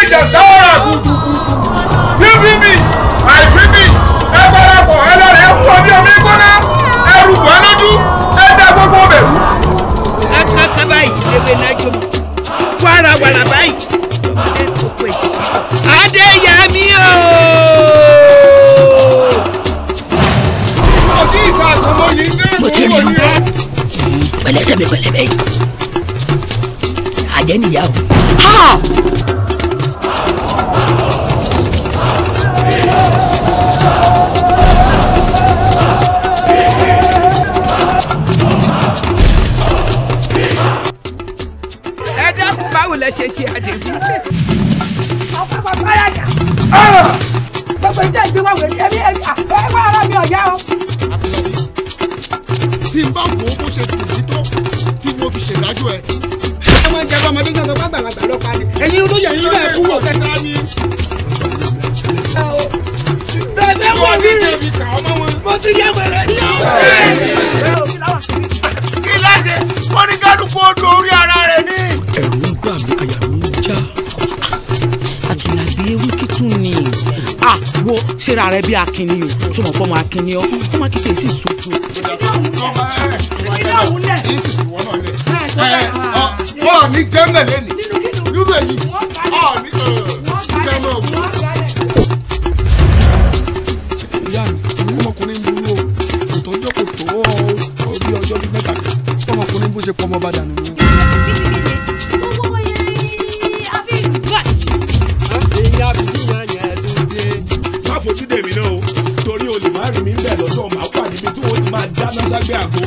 ìjà sáwọ́rà kùtùkùtù bíbí àìbíbí ẹ parapọ̀ ẹ lọ́rẹ̀ ẹ fún ọ ní omi gbóná ẹ rúbọ ẹ lójú ẹ dá gbogbo bẹ̀rù. Akásá báyìí ewé náà jọ mọ wàràwàrà báyìí Adéyẹmí ooo. Mo ti rí o pẹ̀lẹ́sẹ̀ mi pẹ̀lẹ́ bẹ́ẹ̀ àjẹ́ nìyá o. Ẹ dákun báwo lẹ ṣe ṣe àdéhùn. Ọ̀pọ̀ pàràdà. Gbogbo ìjẹ́ ìgbéwà wẹ̀rí ẹ̀mí ẹ̀mí ẹ̀wá ara mi ọ̀yá o. Tí n bá wò ó bó ṣe kù sí tó tí mo fi ṣèdájọ́ ẹ. Ẹ máa ń jẹ́ ọmọdé náà lọ́pàá àgbàlagbà lọ́pàá ni. Ẹ̀yin olóyè yín náà kú wò kẹta ni. Bẹ́ẹ̀ ṣe wọ̀ mí. Mo ti yẹ wẹ̀rẹ̀ ní ọ̀. Kí láti wọ́n ní kálukú odò orí ara rẹ̀ ní. Ẹ̀rù ń bà mí, àyà mi ń já. Àjìnàbí ewé kìtún ni a wo ṣera rẹ bí akínní o tó mọ̀ pọ́ mọ́ akínní ọ ọmọ akíkè sì sojú. Ọ̀ ní jẹ́mẹ̀ lẹ́nu nínú èyí ọ̀ ní jẹ́mẹ̀ òkú. Ìyá mi, ọmọkùnrin burú o, kò tọ́jọ́ kò tó ọ bí ọjọ́ bíi mẹ́ta kan, ọmọkùnrin bó ṣe pọ̀ ọmọ bá dànù. Má fojú dèmi náà o, torí o lè má rí mi ń bẹ̀ lọ́jọ́ màá wà níbi tí wọ́n ti máa dáná ságbé àgbo.